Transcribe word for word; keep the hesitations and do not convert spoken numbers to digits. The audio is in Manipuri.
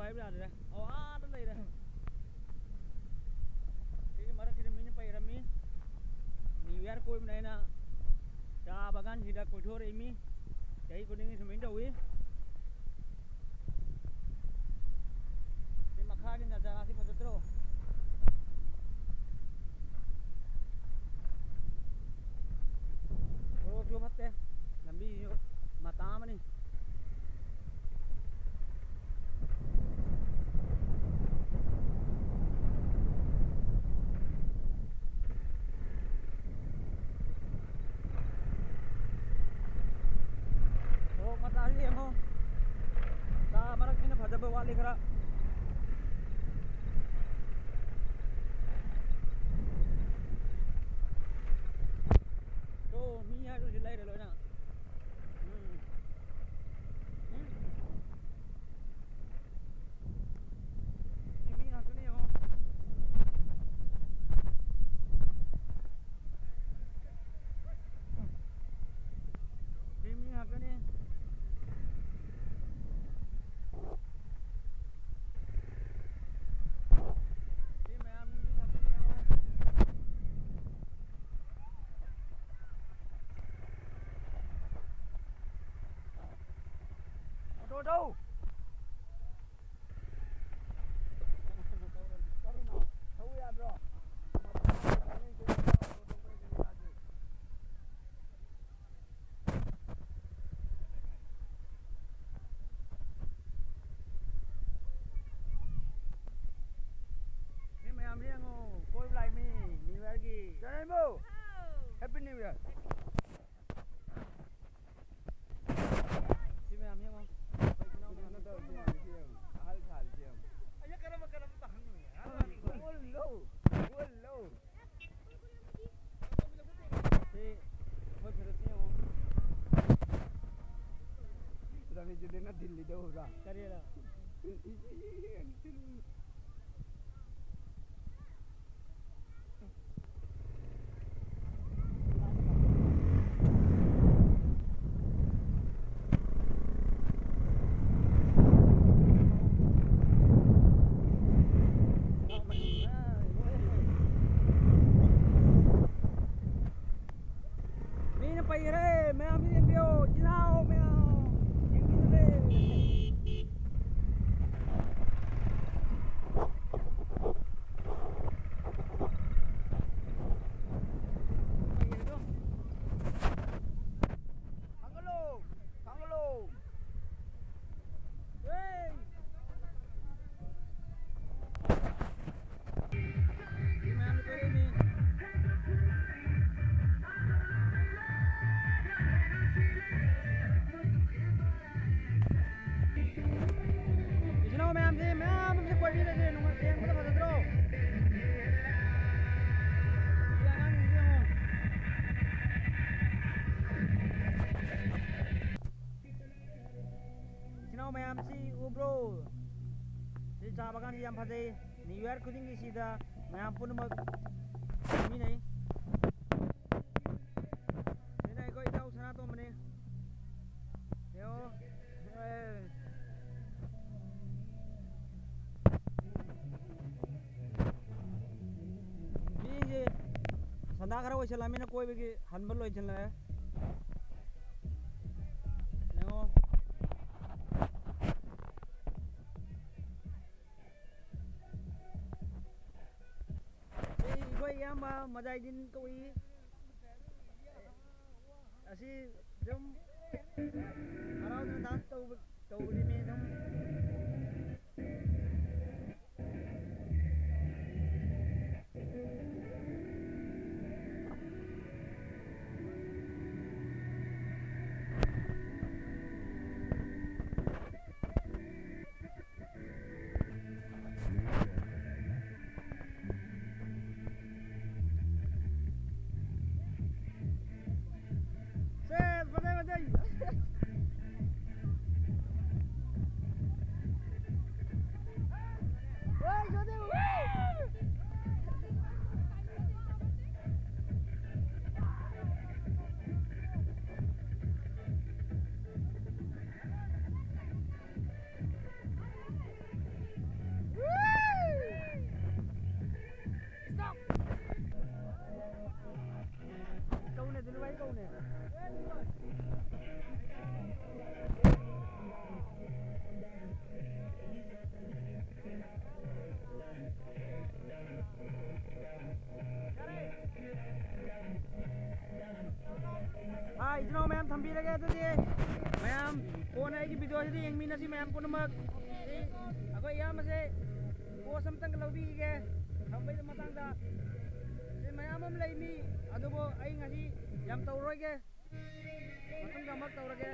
ꯍꯥꯏꯕ ꯌꯥꯗ꯭ꯔꯦ꯫ ꯑꯣ, ꯑꯥꯗ ꯂꯩꯔꯦ꯫ ꯁꯤꯒꯤ ꯃꯔꯛꯁꯤꯗ ꯃꯤꯅ ꯄꯩꯔꯝꯃꯤ꯫ New Year ꯀꯣꯏꯕꯅꯦ ꯍꯥꯏꯅ ꯆꯥ ꯕꯥꯒꯥꯟꯁꯤꯗ ꯀꯣꯏꯊꯣꯔꯛꯏꯃꯤ꯫ ꯆꯍꯤ ꯈꯨꯗꯤꯡꯒꯤ ꯁꯨꯃꯥꯏꯅ ꯇꯧꯏ꯫ ꯁꯤ ꯃꯈꯥꯒꯤ ꯅꯖꯥꯔꯥꯁꯤ ꯐꯖꯗ꯭ꯔꯣ? ꯁꯣꯔꯣꯛꯁꯨ ꯐꯠꯇꯦ, ꯂꯝꯕꯤꯁꯨ ꯃꯇꯥ ꯑꯃꯅꯤ꯫ ꯁꯣꯔꯣꯛ ꯃꯇꯥꯁꯤ ꯌꯦꯡꯉꯣ꯫ ꯆꯥ ꯃꯔꯛꯁꯤꯅ ꯐꯖꯕ ꯋꯥꯠꯂꯤ ꯈꯔ꯫ ꯇꯣ, ꯃꯤ ꯍꯥꯏꯕꯁꯤ ꯂꯩꯔꯦ ꯂꯣꯏꯅ꯫ ꯎꯝ꯫ ꯎꯝ꯫ ꯁꯤ ꯃꯤ ꯉꯥꯛꯇꯅꯤ ꯌꯦꯡꯉꯣ꯫ ꯁꯤ ꯃꯤ ꯉꯥꯛꯇꯅꯤ꯫ ꯁꯤ ꯃꯌꯥꯝ ꯃꯤ ꯉꯥꯛꯇꯅꯤ ꯌꯦꯡꯉꯣ꯫ ꯑꯣꯇꯣ ꯊꯧ꯫ ꯊꯧ ꯌꯥꯗ꯭ꯔꯣ? ꯁꯤ ꯃꯌꯥꯝꯁꯤ ꯌꯦꯡꯉꯣ, ꯀꯣꯏꯕ ꯂꯥꯛꯏ ꯃꯤ, New Year ꯒꯤ꯫ ꯆꯥꯅꯤꯡꯕ꯭ꯔꯣ? ꯍꯥꯎ꯫ Happy New Year꯫ ꯁꯤ ꯃꯌꯥꯝ ꯌꯦꯡꯉꯣ꯫ ꯀꯩꯅꯣ ꯇꯧꯔꯤꯁꯦ ꯌꯦꯡꯉꯣ, ꯑꯍꯜ ꯁꯥꯔꯤꯁꯦ ꯌꯦꯡꯉꯣ꯫ ꯑꯩꯅ ꯀꯔꯝꯕ ꯀꯔꯝꯕ ꯍꯪꯉꯨꯅꯦ? ꯍꯣꯜꯂꯣ, ꯍꯣꯜꯂꯣ꯫ ꯁꯤ ꯑꯩꯈꯣꯏ ꯐꯦꯔꯦꯠꯁꯤ ꯌꯦꯡꯉꯣ꯫ ꯔꯕꯤꯟꯗ꯭ꯔꯅ ꯗꯤꯜꯂꯤꯗ ꯎꯕ꯭ꯔꯥ? ꯀꯔꯤꯔ? ꯕ꯭ꯔꯣ, ꯁꯤ ꯆꯥ ꯕꯒꯥꯟꯁꯤ ꯌꯥꯝ ꯐꯖꯩ꯫ ꯅ꯭ꯌꯨ ꯌꯔ ꯈꯨꯗꯤꯡꯒꯤ ꯁꯤꯗ ꯃꯌꯥꯝ ꯄꯨꯝꯅꯃꯛ ꯆꯥꯃꯤꯟꯅꯩ꯫ ꯁꯤꯅ ꯑꯩꯈꯣꯏ ꯏꯇꯥꯎ ꯁꯅꯥꯇꯣꯝꯕꯅꯤ꯫ ꯌꯦꯡꯉꯣ꯫ ꯑꯦ꯫ ꯃꯤꯁꯦ ꯁꯟꯗꯥ ꯈꯔ ꯑꯣꯏꯁꯜꯂꯛꯑꯃꯤꯅ ꯀꯣꯏꯕꯒꯤ ꯍꯟꯕ ꯂꯣꯏꯁꯤꯜꯂꯛꯑꯦ꯫ ꯌꯦꯡꯉꯣ꯫ ꯑꯩ, ꯑꯩꯈꯣꯏ ꯏꯌꯥꯝꯕ ꯃꯖꯥꯏꯗꯤꯟ ꯀꯧꯏ꯫ ꯑꯁꯤ ꯑꯗꯨꯝ ꯍꯔꯥꯎꯗꯅ ꯗꯥꯟꯁ ꯇꯧꯕ, ꯇꯧꯔꯤꯃꯤ ꯑꯗꯨꯝ꯫ ꯁꯦ, ꯐꯖꯩ, ꯐꯖꯩ꯫ ꯍꯣꯏ, ꯐꯖꯩ, ꯍꯣꯏ꯫ ꯀꯧꯅꯦ, ꯗꯤꯂꯨꯚꯥꯏ ꯀꯧꯅꯦ꯫ ꯍꯥꯏ, ꯏꯆꯤꯟ ꯏꯅꯥꯎ ꯃꯌꯥꯝ ꯊꯝꯕꯤꯔꯒꯦ꯫ ꯑꯗꯨꯗꯤ ꯃꯌꯥꯝ ꯀꯣꯟꯅ ꯑꯩꯒꯤ ꯚꯤꯗꯤꯑꯣꯁꯤꯗ ꯌꯦꯡꯃꯤꯟꯅꯁꯤ ꯃꯌꯥꯝ ꯄꯨꯝꯅꯃꯛ꯫ ꯁꯤ ꯑꯩꯈꯣꯏ ꯏꯌꯥꯝꯕꯁꯦ ꯄꯣꯁ ꯑꯝꯇꯪ ꯂꯧꯕꯤꯈꯤꯒꯦ ꯊꯝꯕꯩ ꯃꯇꯥꯡꯗ꯫ ꯁꯤ ꯃꯌꯥꯝ ꯑꯃ ꯂꯩ ꯃꯤ, ꯑꯗꯨꯕꯨ ꯑꯩ ꯉꯁꯤ ꯌꯥꯝ ꯇꯧꯔꯣꯏꯒꯦ꯫ ꯃꯇꯨꯡꯗ ꯑꯃꯨꯛ ꯇꯧꯔꯒꯦ꯫